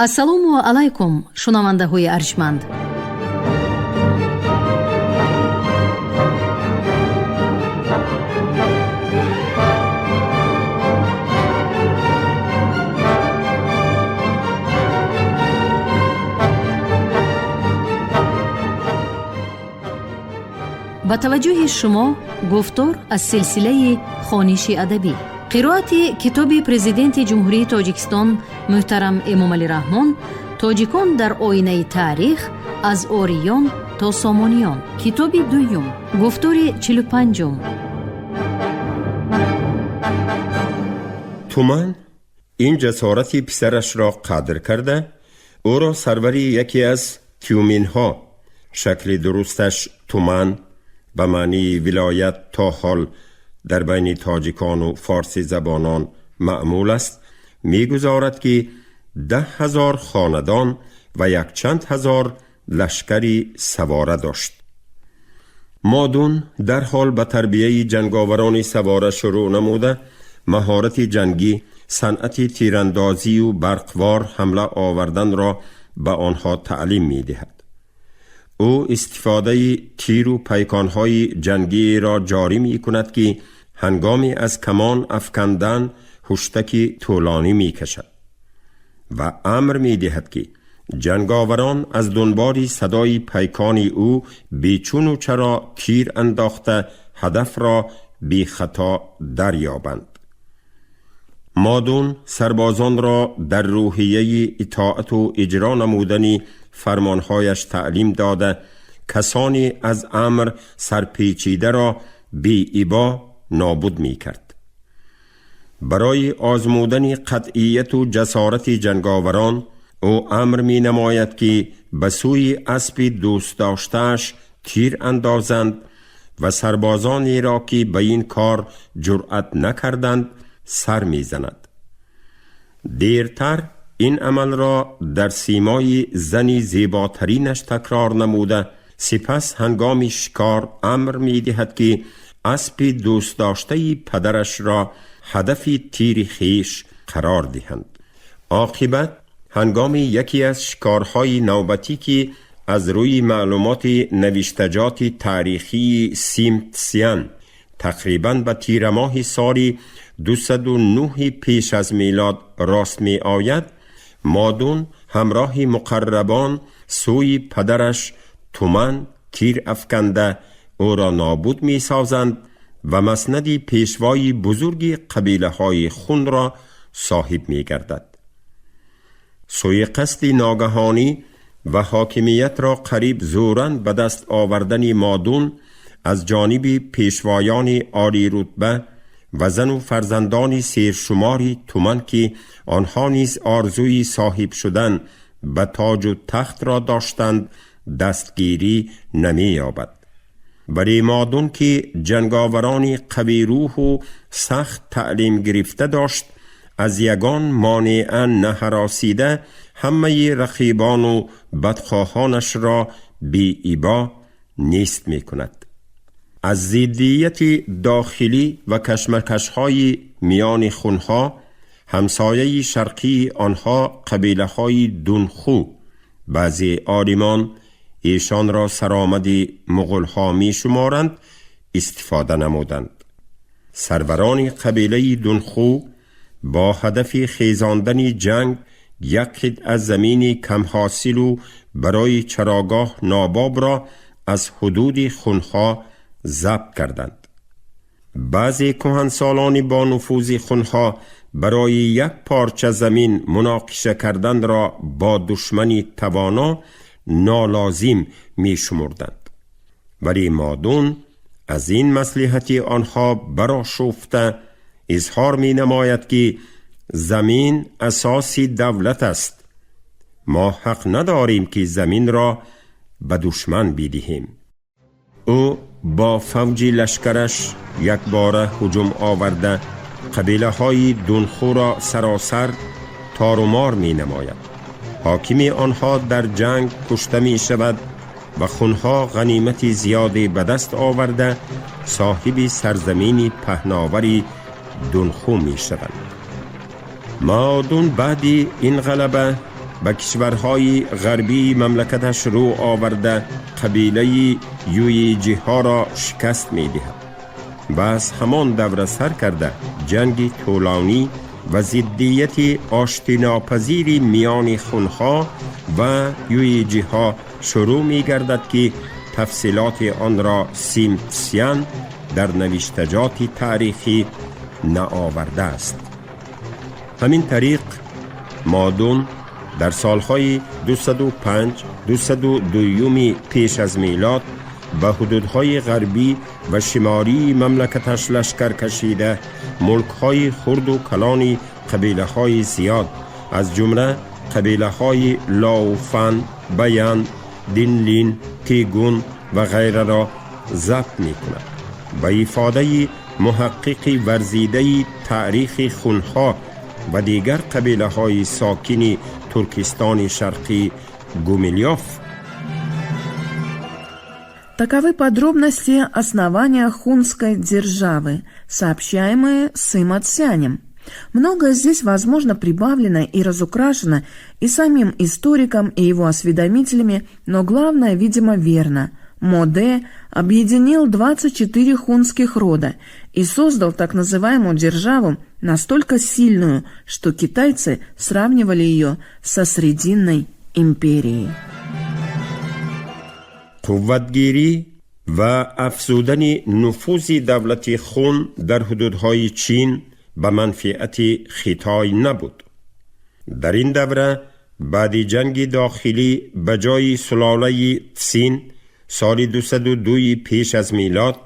Ассалому алайкум, шунавандаҳои арҷманд. Ба таваҷҷӯҳи шумо гуфтор аз силсилаи хониши адабӣ, қироати китоби Президенти Ҷумҳурии Тоҷикистон муҳтарам Эмомалӣ Раҳмон «Тоҷикон дар оинаи таърих: аз ориён то сомониён», китоби дуюм, гуфтори 45-ум. Туман ин ҷасорати писарашро қадр карда, ӯро сарвари яке аз тюминҳо, шакли дурусташ туман ба маънии вилоят то ҳол дар байни тоҷикону форсизабонон маъмул аст, мегузорад, ки 10 000 хонадон ва якчанд ҳазор лашкари савора дошт. Модун дарҳол ба тарбияи ҷанговарони савора шурӯъ намуда, маҳорати ҷангӣ, санъати тирандозию барқвор ҳамла оварданро ба онҳо таълим медиҳад. Ӯ истифодаи тиру пайконҳои ҷангиро ҷорӣ мекунад, ки ҳангоми аз камон афкандан ҳуштаки тӯлонӣ мекашад, ва амр медиҳад, ки ҷанговарон аз дунболи садои пайкони ӯ бечуну чаро тир андохта, ҳадафро бехато дарёбанд. Модун сарбозонро дар рӯҳияи итоату иҷро намудани фармонҳояш таълим дода, касоне аз амр сарпечидаро беибо нобуд мекард. Барои озмудани қатъияту ҷасорати ҷанговарон ӯ амр менамояд, ки ба сӯи аспи дӯстдоштааш тир андозанд ва сарбозонеро, ки ба ин кор ҷуръат накарданд, сар мезанад. Дертар ин амалро дар симои зани зеботаринаш такрор намуда, сипас ҳангоми шикор амр медиҳад, ки аспи дӯстдоштаи падарашро ҳадафи тири хеш қарор диҳанд. Оқибат, ҳангоми яке аз шикорҳои навбатӣ, ки аз рӯи маълумоти навиштаҷоти таърихии Симтсян тақрибан ба тирамоҳи соли 209 пеш аз милод рост меояд, Модун ҳамроҳи муқаррабон сӯи падараш Туман тир афканда, ӯро нобуд месозанд ва маснади пешвои бузурги қабилаҳои хунро соҳиб мегардад. Сӯи қасди ногаҳонӣ ва ҳокимиятро қариб зӯран ба даст овардани Модун аз ҷониби пешвоёни олирутба ва зану фарзандони сершумори Туман, ки онҳо низ орзуи соҳиб шудан ба тоҷу тахтро доштанд, дастгирӣ намеёбад. Вале Модун, ки ҷанговарони қавирӯҳу сахт таълим гирифта дошт, аз ягон монеа наҳаросида, ҳамаи рақибону бадхоҳонашро беибо нест мекунад. Аз зиддияти дохилӣ ва кашмакашҳои миёни хунҳо, ҳамсояи шарқии онҳо, қабилаҳои дунху, баъзе олимон эшонро саромади муғулҳо мешуморанд, истифода намуданд. Сарварони қабилаи дунху бо ҳадафи хезондани ҷанг як қитъа замини камҳосилу барои чарогоҳ нобобро аз ҳудуди хунҳо забт карданд. Баъзе кӯҳансолони бо нуфузи хунҳо барои як порча замин муноқиша карданро бо душмани тавоно нолозим мешумурданд, вале Модун аз ин маслиҳати онҳо барошуфта, изҳор менамояд, ки замин асоси давлат аст, мо ҳақ надорем, ки заминро ба душман бидиҳем. Ӯ бо фавҷи лашкараш якбора ҳуҷум оварда, қабилаҳои дунхуро саросар торумор менамояд. Ҳокими онҳо дар ҷанг кушта мешавад ва хунҳо ғанимати зиёде ба даст оварда, соҳиби сарзамини паҳновари дунху мешаванд. Маодун баъди ин ғалаба ба кишварҳои ғарбии мамлакаташ рӯ оварда, қабилаи юиҷиҳоро шикаст медиҳад ва аз ҳамон давра сар карда ҷанги тӯлонӣ ва зиддияти оштинопазири миёни хунҳо ва юиҷиҳо шурӯъ мегардад, ки тафсилоти онро Симтсян дар навиштаҷоти таърихӣ наовардааст. Ҳамин тариқ, Модун дар солҳои 205 202 пеш аз милод ба ҳудудҳои ғарбӣ ва шимории мамлакаташ лашкар кашида, мулкҳои хурду калони қабилаҳои зиёд, аз ҷумла қабилаҳои Лоуфан, Баян, Динлин, Тигун ва ғайраро забт мекунад. Ба ифодаи муҳаққиқи варзидаи таърихи хунҳо ва дигар қабилаҳои сокини Туркистони Шарқӣ Гумилёв, Таковы подробности основания хунской державы, сообщаемые Сыма Цянем. Многое здесь, возможно, прибавлено и разукрашено и самим историком, и его осведомителями, но главное, видимо, верно. Модэ объединил 24 хунских рода и создал так называемую державу настолько сильную, что китайцы сравнивали ее со Срединной империей. Қувватгирӣ ва афзудани нуфузи давлати Хун дар ҳудудҳои Чин ба манфиати Хитой набуд. Дар ин давра, баъди ҷанги дохилӣ, ба ҷои сулолаи Тсин соли 202 пеш аз милод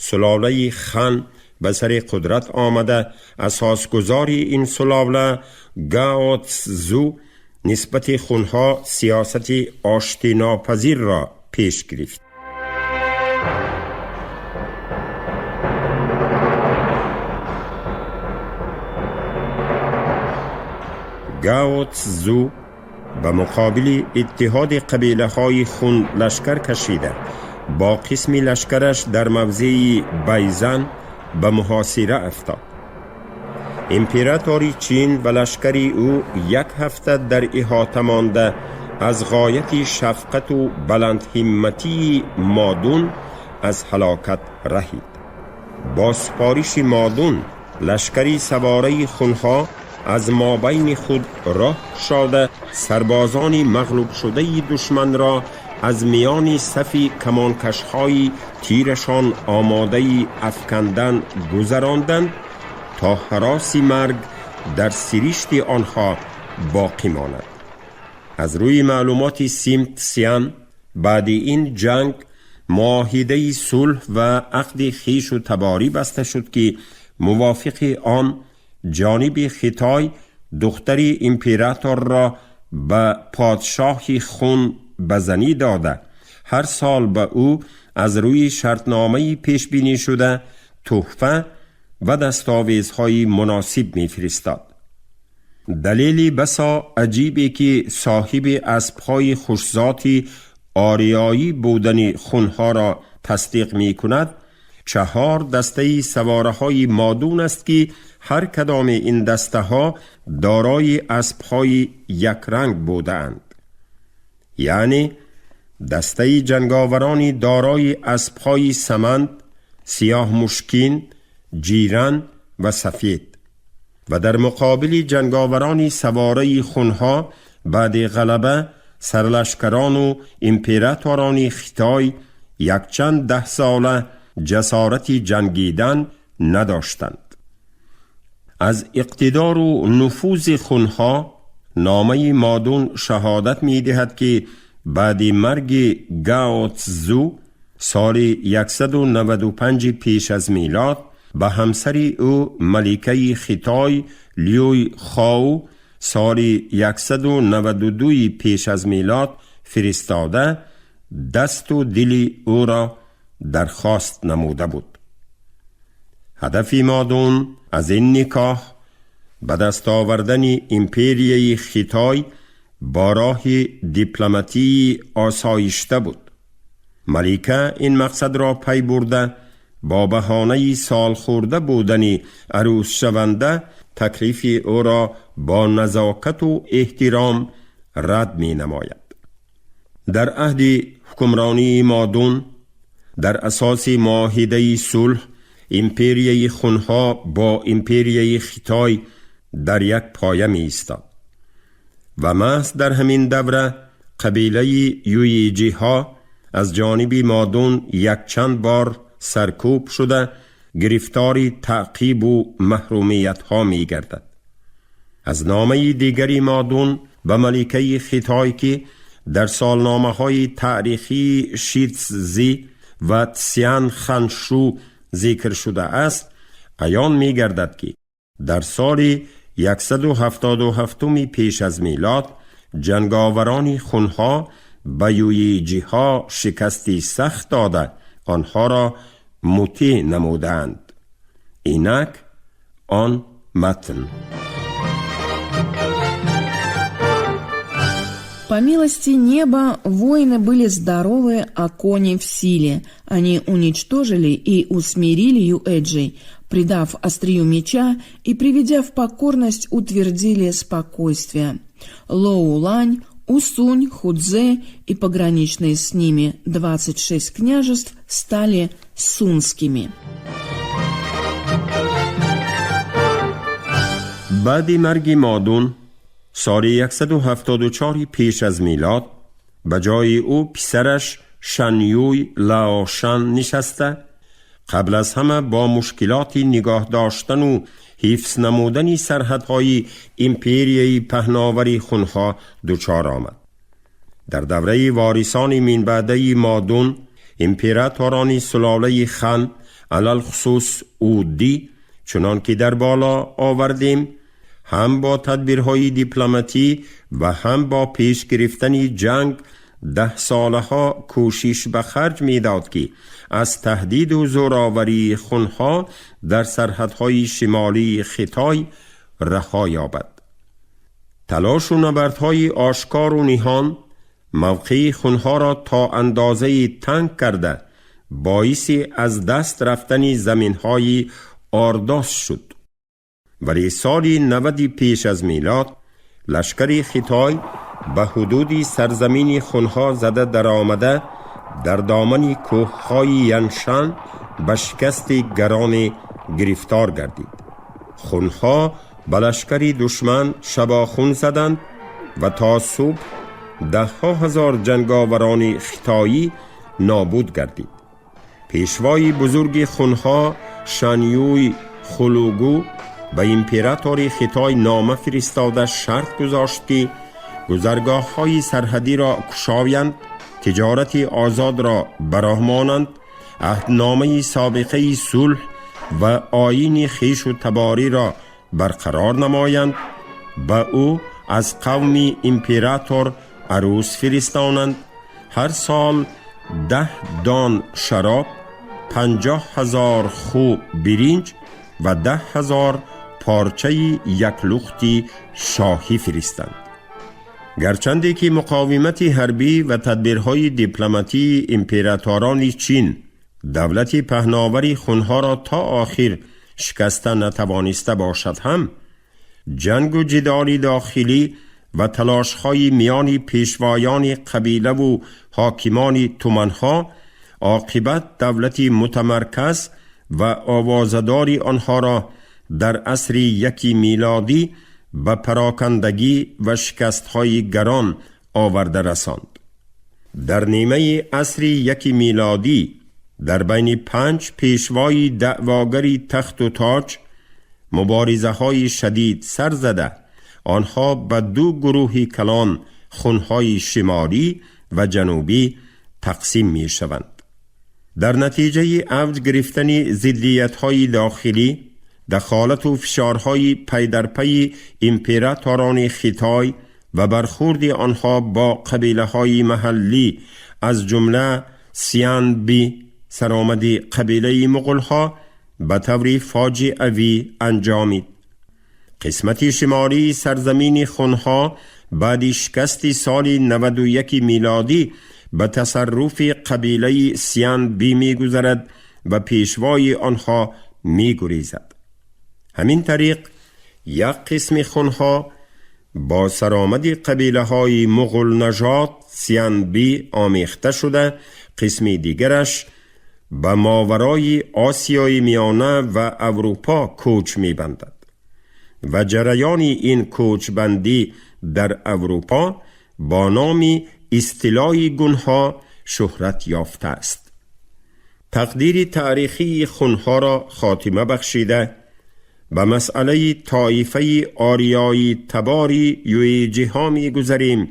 сулолаи Хан ба сари қудрат омада, асосгузори ин сулола Гаоцзу нисбати хунҳо сиёсати оштинопазирро пеш гирифт. Гаоцзу ба муқобили иттиҳоди қабилаҳои хун лашкар кашида, бо қисми лашкараш дар мавзеи Байзан ба муҳосира афтод. Императори Чин ва лашкари ӯ як ҳафта дар иҳота монда, аз ғояти шафқату баландҳимматии Модун аз ҳалокат раҳид. Бо супориши Модун лашкари савораи хунҳо аз мобайни худ роҳ кушода, сарбозони мағлубшудаи душманро аз миёни сафи камонкашҳои тирашон омодаи афкандан гузаронданд, то ҳароси марг дар сиришти онҳо боқӣ монад. Аз рӯи маълумоти Симтсян, баъди ин ҷанг муоҳидаи сулҳ ва ақди хишу таборӣ баста шуд, ки мувофиқи он ҷониби Хитой духтари императорро ба подшоҳи Хун ба занӣ дода, ҳар сол ба ӯ аз рӯи шартномаи пешбинӣ шуда тӯҳфа ва дастовезҳои муносиб мефиристод. Далели басо аҷибе, ки соҳиби аспҳои хушзоти ориёӣ будани хунҳоро тасдиқ мекунад, чаҳор дастаи савораҳои Модун аст, ки ҳар кадоми ин дастаҳо дорои аспҳои якранг будаанд, яъне дастаи ҷанговарони дорои аспҳои саманд, сиёҳмушкин, ҷиран ва сафед ва дар муқобили ҷанговарони савораи хунҳо баъди ғалаба сарлашкарону императорони Хитой якчанд даҳсола ҷасорати ҷангидан надоштанд. Аз иқтидору нуфузи хунҳо номаи Модун шаҳодат медиҳад, ки баъди марги Гаоцзу соли 195 пеш аз милод ба ҳамсари ӯ, маликаи Хитой Люй Хоу, соли 192 пеш аз милод фиристода, дасту дили ӯро дархост намуда буд. Ҳадафи Модун аз ин никоҳ ба даст овардани империяи Хитой бо роҳи дипломатии осоишта буд. Малика ин мақсадро пай бурда, бо баҳонаи солхӯрда будани арӯсшаванда таклифи ӯро бо назокату эҳтиром رد می نماید. در عهد حکمرانی مادون در اساس معاهده صلح امپریای خونها با امپریای خیتای در یک پایه می ایستاد و محض در همین دوره قبیله یویجی ها از جانب مادون یک چند بار سرکوب شده گرفتار تعقیب و محرومیت ها می گردد. از نامه دیگری مادون به ملکه خیتای که در سالنامه های تاریخی شیتزی و تسیان خنشو ذکر شده است عیان می گردد که در سال 177 پیش از میلاد جنگاوران خونها به یویجی ها شکستی سخت داده آنها را مطیع نمودند. اینک آن متن. По милости неба воины были здоровы, а кони в силе. Они уничтожили и усмирили юэджей, предав острию меча и, приведя в покорность, утвердили спокойствие. Лоулань, Усунь, Худзе и пограничные с ними 26 княжеств стали сунскими. بعد مرگ مادون سال 174 پیش از میلاد به جای او پسرش شنیوی لاوشن نشسته قبل از همه با مشکلات نگاه داشتن و حفظ نمودن سرحدهای امپریای پهناوری خونها دچار آمد. در دوره وارثان منبعده مادون امپراتوران سلاله خان علی‌الخصوص اودی چنان که در بالا آوردیم هم با تدبیرهای دیپلماتی و هم با پیش گرفتن جنگ 10 سالها کوشش به خرج میداد که از تهدید و زورآوری خونها در سرحدهای شمالی خیتای رها یابد. تلاش و نبردهای آشکار و نهان موقع خونها را تا اندازه تنگ کرده باعث از دست رفتن زمینهای آرداس شد. ولی سال 90 پیش از میلاد لشکر خیتای به حدود سرزمین خونها زده در آمده در دامن کوههای ینشان به شکست گران گرفتار گردید. خونها به لشکر دشمن شباخون زدند و تا صبح 10,000 جنگاوران خیتایی نابود گردید. پیشوای بزرگ خونها شانیوی خلوگو به امپراتور خیتای نامه فرستاده شرط گذاشت که گذرگاه های سرحدی را کشایند، تجارت آزاد را براه مانند، عهدنامه سابقه صلح و آیین خویش و تباری را برقرار نمایند، به او از قوم امپراتور عروس فرستانند، هر سال 10 دان شراب، 50,000 خو برنج و 10,000 پارچه یک لختی شاهی فرستند. گرچندی که مقاومت حربی و تدبیرهای دیپلماتی امپراتوران چین دولت پهناوری خونها را تا آخر شکسته نتوانسته باشد هم جنگ و جدال داخلی و تلاش‌های میان پیشوایان قبیله و حاکمان تومنها عاقبت دولت متمرکز و آوازدار آنها را در عصر 1 میلادی به پراکندگی و شکست‌های گران آورده رساند. در نیمه عصر 1 میلادی در بین 5 پیشوای دعواگری تخت و تاج مبارزه های شدید سر زده آنها به 2 گروه کلان خونهای شمالی و جنوبی تقسیم می شوند. در نتیجه اوج گرفتن ضدیت های داخلی، دخالت و فشارهای پی در پی امپراتوران خیتای و برخورد آنها با قبیله های محلی از جمله سیان بی سرآمد قبیله مغول ها به طور فاجعوی انجامید. قسمت شمالی سرزمین خونها بعد شکست سال 91 میلادی به تصرف قبیله سیان بی می گذرد و پیشوای آنها می گریزد. همین طریق یک قسم خونها با سرآمد قبیله های مغول نژاد سیانبی آمیخته شده، قسم دیگرش به ماورای آسیای میانه و اروپا کوچ میبندد و جریان این کوچبندی در اروپا با نام اصطلاح گونها شهرت یافته است. تقدیر تاریخی خونها را خاتمه بخشیده به مسئله طایفه آریایی تباری یویجی ها می گذریم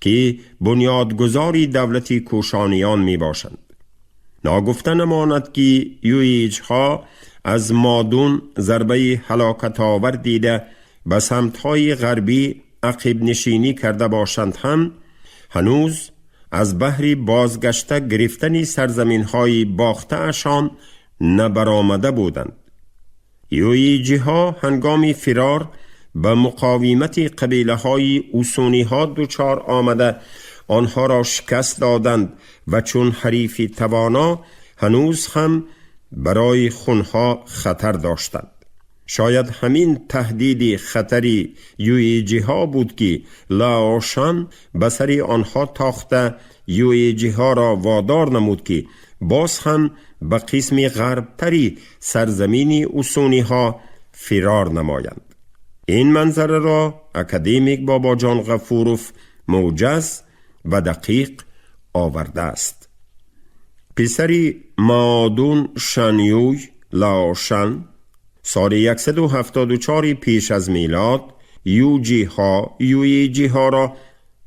که بنیادگذاری دولت کوشانیان می باشند. ناگفته نماند که یویج ها از مادون ضربه هلاکت آور دیده به سمتهای غربی عقب نشینی کرده باشند هم هنوز از بحری بازگشته گرفتن سرزمین های باخته اشان نبرآمده بودند. یویجی ها هنگام فرار به مقاومت قبیله های اوسونی ها دچار آمده آنها را شکست دادند و چون حریف توانا هنوز هم برای خونها خطر داشتند. شاید همین تهدید خطری یویجی ها بود که لاوشان به سر آنها تاخته یویجی ها را وادار نمود که باز هم به قسم غربتری سرزمین اوسونی ها فرار نمایند. این منظره را اکادمیک باباجان غفوروف موجز و دقیق آورده است. پسری مادون شنیوی لاوشن سال 174 پیش از میلاد یوجی ها یویجی ها را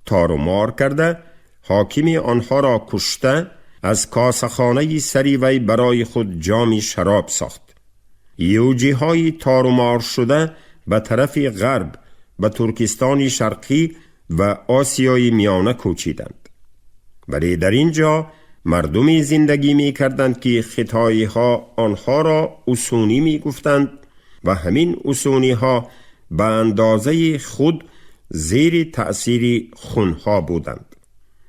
تارومار کرده، حاکم آنها را کشته، از کاسخانه سری وی برای خود جامی شراب ساخت. یوجی های تارومار شده به طرف غرب به ترکستان شرقی و آسیای میانه کوچیدند. ولی در اینجا مردمی زندگی می کردند که خطایی ها آنها را اوسونی می گفتند و همین اوسونی ها به اندازه خود زیر تأثیر خونها بودند.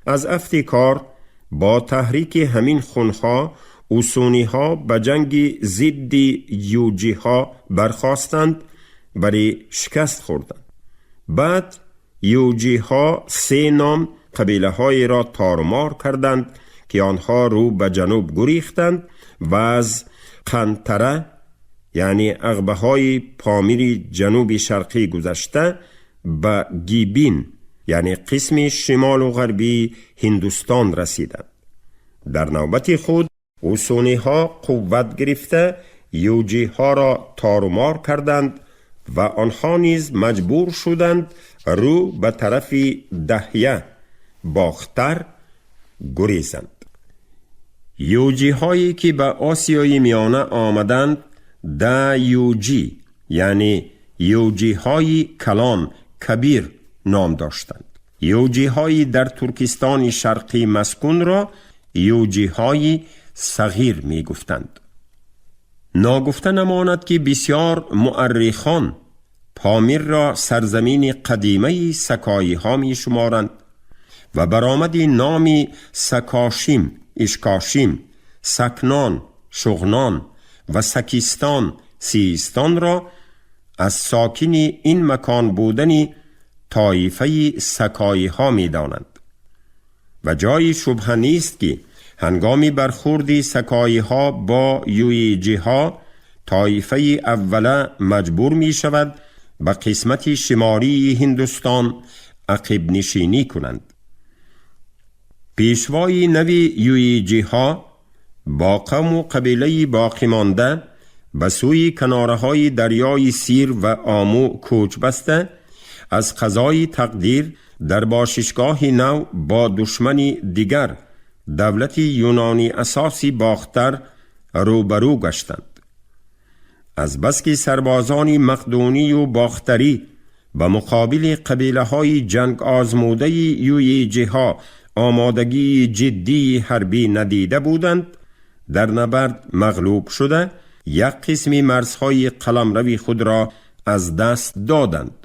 از افت کار با تحریک همین خونها اوسونی ها به جنگ ضد یوجی ها برخواستند ولی شکست خوردند. بعد یوجی ها 3 نام قبیله های را تارمار کردند که آنها رو به جنوب گریختند و از قنطره یعنی عقبه های پامیر جنوب شرقی گذشته به گیبین یعنی قسم شمال و غربی هندوستان رسیدند. در نوبت خود اوسونی ها قوت گرفته یوجی ها را تارومار کردند و آنها نیز مجبور شدند رو به طرف دهیه باختر گریزند. یوجی هایی که به آسیای میانه آمدند ده یوجی یعنی یوجی های کلان کبیر نام داشتند. یوجی های در ترکستان شرقی مسکون را یوجی های صغیر می گفتند. ناگفته نماند که بسیار مؤرخان پامیر را سرزمین قدیمه سکایی ها می شمارند و برآمد نام سکاشیم، اشکاشیم، سکنان، شغنان و سکیستان، سیستان را از ساکن این مکان بودن طایفه سکایی ها می دانند. و جای شبهه نیست که هنگامی برخورد سکایی ها با یویجی ها طایفه اوله مجبور می شود به قسمت شمالی هندوستان عقب نشینی کنند. پیشوای نوی یویجی ها با قوم و قبیله باقی مانده به سوی کناره های دریای سیر و آمو کوچ بسته، از قضای تقدیر در باششگاه نو با دشمن دیگر دولت یونانی اساسی باختر روبرو گشتند. از بس که سربازان مقدونی و باختری به مقابل قبیله های جنگ آزموده یویجی ها آمادگی جدی حربی ندیده بودند، در نبرد مغلوب شده یک قسم مرزهای قلمروی خود را از دست دادند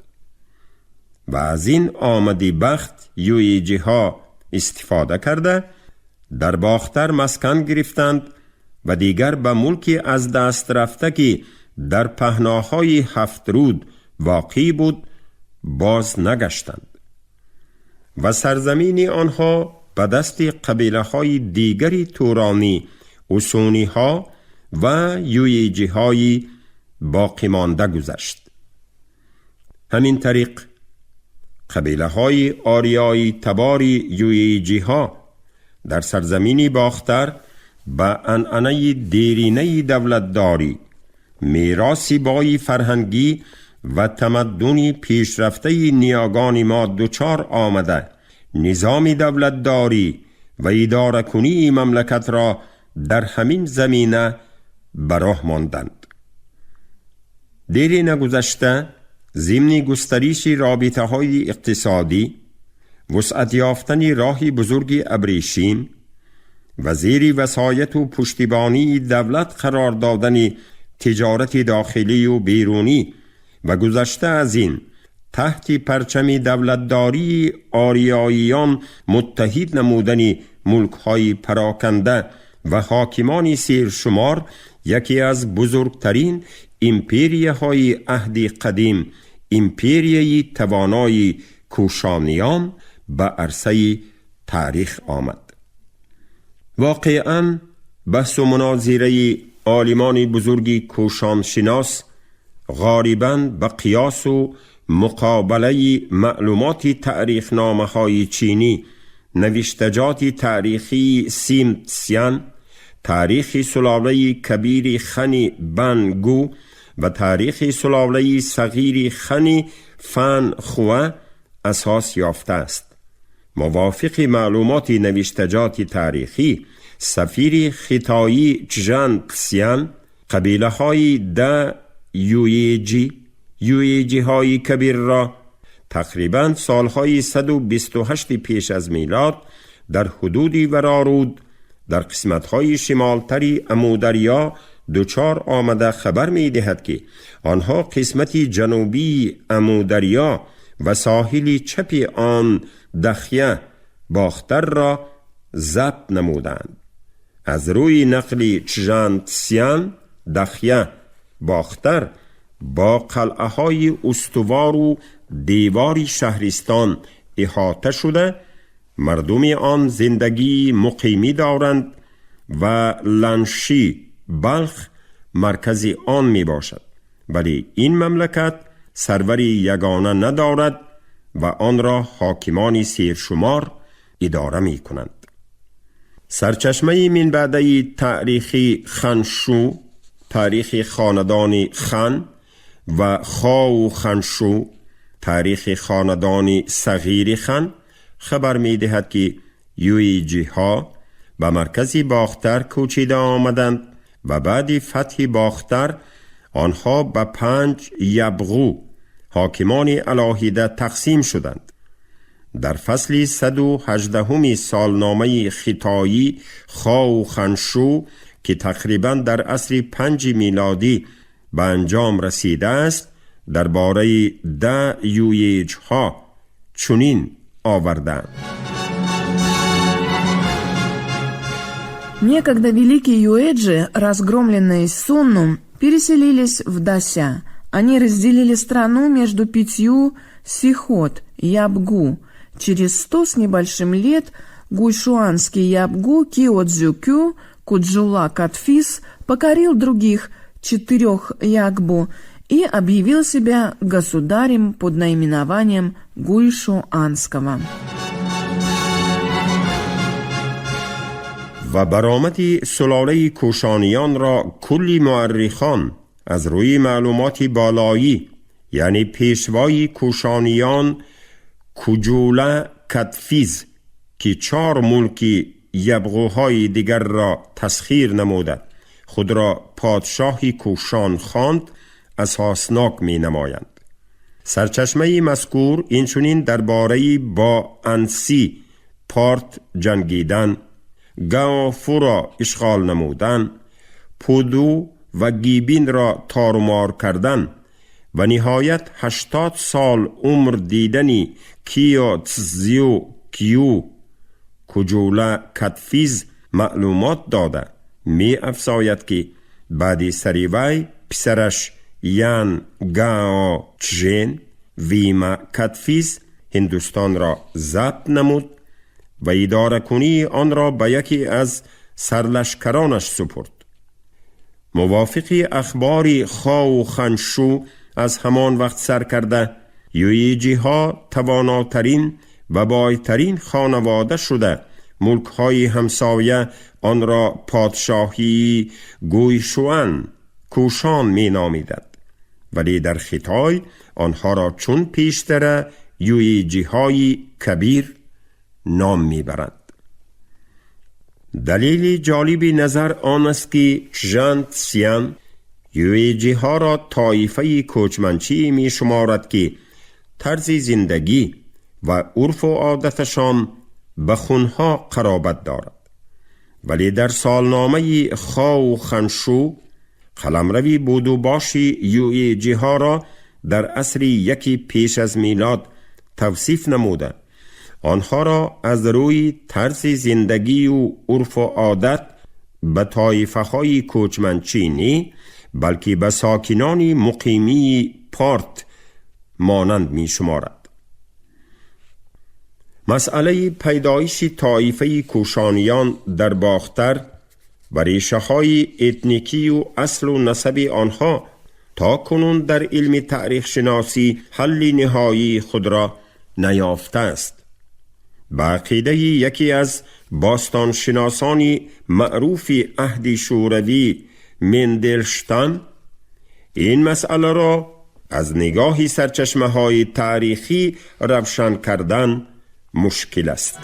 و از این آمدی بخت یویجی ها استفاده کرده در باختر مسکن گرفتند و دیگر به ملکی از دست رفته که در پهناهای هفت رود واقع بود باز نگشتند و سرزمین آنها به دست قبیله های دیگری تورانی، اوسونی ها و یویجی های باقی مانده گذشت. همین طریق قبیله های آریایی تباری یویجی ها در سرزمین باختر به عنعنه دیرینه دولتداری، میراث بای فرهنگی و تمدن پیشرفته نیاگان ما دچار آمده، نظام دولتداری و اداره کنی مملکت را در همین زمینه براه ماندند. دیری نگذشته ضمن گسترش رابطه های اقتصادی، وسعت یافتن راه بزرگ ابریشیم و زیر وصایت و پشتیبانی دولت قرار دادن تجارت داخلی و بیرونی و گذشته از این تحت پرچم دولتداری آریاییان متحد نمودن ملک‌های پراکنده و حاکمان سیرشمار، یکی از بزرگترین امپریه عهد قدیم، امپریه توانای کوشانیان به عرصه تاریخ آمد. واقعاً بحث و مناظره عالمان بزرگ کوشانشناس غالباً به قیاس و مقابله معلومات تاریخ نامه های چینی، نوشتجات تاریخی سیم سیان، تاریخ سلاله کبیر خنی بنگو و تاریخ سلاله صغیر خنی فن خوه اساس یافته است. موافق معلومات نوشتجات تاریخی، سفیر خطایی چژان سیان قبیله های ده یویجی های کبیر را تقریبا سالهای 128 پیش از میلاد در حدود ورارود در قسمت‌های شمالتری امودریا دچار آمده خبر می دهد که آنها قسمت جنوبی امودریا و ساحل چپ آن دخیه باختر را ضبط نمودند. از روی نقل چژان سیان، دخیه باختر با قلعه های استوار و دیواری شهرستان احاطه شده، مردم آن زندگی مقیمی دارند و لنشی بلخ مرکز آن می باشد، ولی این مملکت سروری یگانه ندارد و آن را حاکمان سیرشمار اداره می کنند. سرچشمه من بعده تاریخی خنشو، تاریخ خاندان خن و خاو خنشو، تاریخ خاندان صغیر خن خبر می دهد که یویجی ها به مرکز باختر کوچیده آمدند و بعد فتح باختر آنها به 5 یبغو حاکمان علاهیده تقسیم شدند. در فصل 118 سالنامه خطایی خاو خنشو که تقریبا در عصر 5 میلادی به انجام رسیده است، درباره 10 یویج ها چنین آوردند. Некогда великие юэджи, разгромленные Сунну, переселились в Дася. Они разделили страну между 5 сихот, ябгу. Через 100 с небольшим лет гуйшуанский ябгу Киодзюкю Куджула Катфис покорил других 4 ягбу и объявил себя государем под наименованием Гуйшуанского. و برآمد سلاله کوشانیان را کلی مورخان از روی معلومات بالایی، یعنی پیشوای کوشانیان کوجوله کتفیز که 4 ملک یبغوهای دیگر را تسخیر نموده خود را پادشاهی کوشان خواند، اساسناک می نمایند. سرچشمه مذکور اینچنین درباره با انسی پارت جنگیدن، گافو را اشغال نمودن، پودو و گیبین را تارومار کردن و نهایت 80 سال عمر دیدنی کیو تزیو کیو کجوله کتفیز معلومات داده می افزاید که بعد سریوی پسرش یان گاو چژن Вима Кадфиз Ҳиндустонро забт намуд ва идоракунии онро ба яке аз сарлашкаронаш супурд. Мувофиқи ахбори Хао Ханшу аз ҳамон вақт сар карда юиҷиҳо тавонотарин ва бойтарин хонавода шуда, мулкҳои ҳамсоя онро подшоҳии Гуйшуан Кушон меномиданд, вале дар Хитой онҳоро чун пештара юиҷиҳои Кабир ном мебаранд. Далели ҷолиби назар он аст, ки Чжан Цян юиҷиҳоро тоифаи кӯчманчӣ мешуморад, ки тарзи зиндагӣ ва урфу одаташон ба хунҳо қаробат дорад, вале дар солномаи Хао Ханшу қаламрави будубоши юиҷиҳоро дар асри яки пеш аз милод тавсиф намуда, онҳоро аз рӯи тарзи зиндагию урфу одат ба тоифаҳои кӯчманчӣ не, балки ба сокинони муқимии Порт монанд мешуморад. Масъалаи пайдоиши тоифаи кӯшониён дар Бохтар ва решаҳои этникию аслу насаби онҳо то кунун дар илми таърихшиносӣ ҳалли ниҳоии худро наёфтааст. Ба ақидаи яке аз бостоншиносони маъруфи аҳди Шӯравӣ Менделштам, ин масъаларо аз нигоҳи сарчашмаҳои таърихӣ равшан кардан мушкил аст.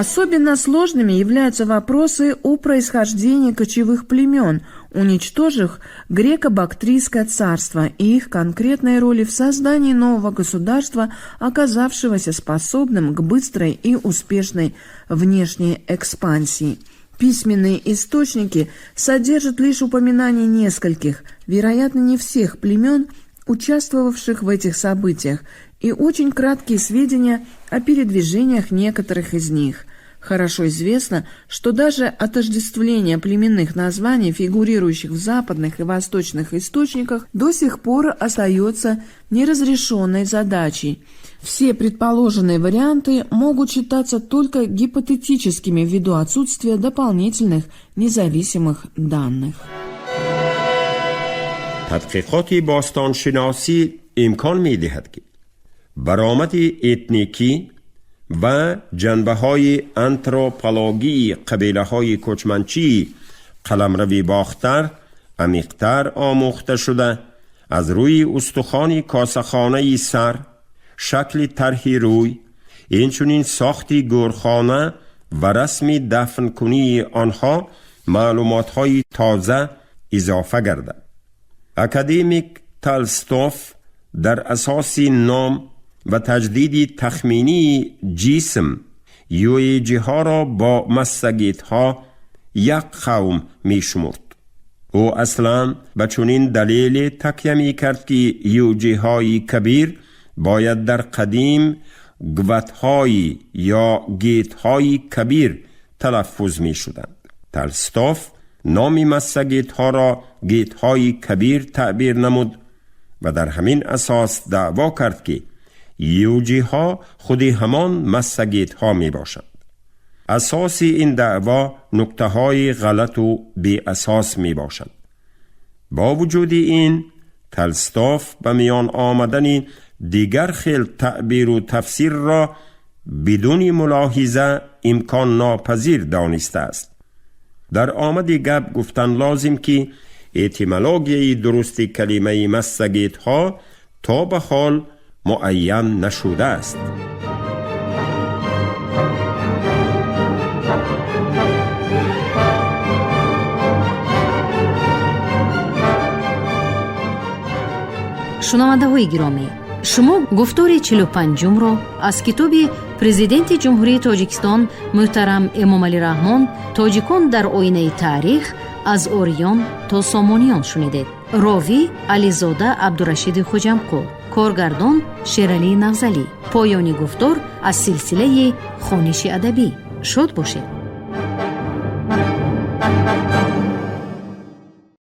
Особенно сложными являются вопросы о происхождении кочевых племен, уничтожив греко-бактрийское царство, и их конкретной роли в создании нового государства, оказавшегося способным к быстрой и успешной внешней экспансии. Письменные источники содержат лишь упоминание нескольких, вероятно, не всех племен, участвовавших в этих событиях, и очень краткие сведения о передвижениях некоторых из них. Хорошо известно, что даже отождествление племенных названий, фигурирующих в западных и восточных источниках, до сих пор остается неразрешенной задачей. Все предположенные варианты могут считаться только гипотетическими ввиду отсутствия дополнительных независимых данных. Тадқиқоти бостоншиносӣ имкон медиҳад, ки баромади этникӣ ва ҷанбаҳои антропологии қабилаҳои кӯчманчии қаламрави Бохтар амиқтар омӯхта шуда, аз рӯи устухони косахонаи сар, шакли тарҳи рӯй, инчунин сохти гӯрхона ва расми дафнкунии онҳо маълумотҳои тоза изофа гардад. Академик Толстов дар асоси ном ва таҷдиди тахминии ҷисм юэҷиҳоро бо массагетҳо як қавм мешумурд. Ӯ аслан ба чунин далеле такя мекард, ки юҷиҳои Кабир бояд дар қадим гватҳои ё гетҳои Кабир талаффуз мешуданд. Толстов номи массагетҳоро гетҳои Кабир таъбир намуд ва дар ҳамин асос даъво кард, ки юҷиҳо худи ҳамон массагетҳо мебошанд. Асоси ин даъво нуктаҳои ғалату беасос мебошанд. Бо вуҷуди ин, Толстов ба миён омадани дигар хел таъбиру тафсирро бидуни мулоҳиза имконнопазир донистааст. Дар омади гап гуфтан лозим, ки этимологияи дурусти калимаи массагетҳо то ба ҳол муайян нашудааст. Шунавандаҳои гиромӣ, шумо гуфтори 45-умро аз китоби Президенти Ҷумҳурии Тоҷикистон муҳтарам Эмомалӣ Раҳмон «Тоҷикон дар оинаи таърих: аз ориён то сомониён» шунидед. Ровӣ Ализода Абдурашиди Хуҷамқул, коргардон Шералии Навзалӣ. Поёни гуфтор аз силсилаи хониши адабӣ. Шод бошед.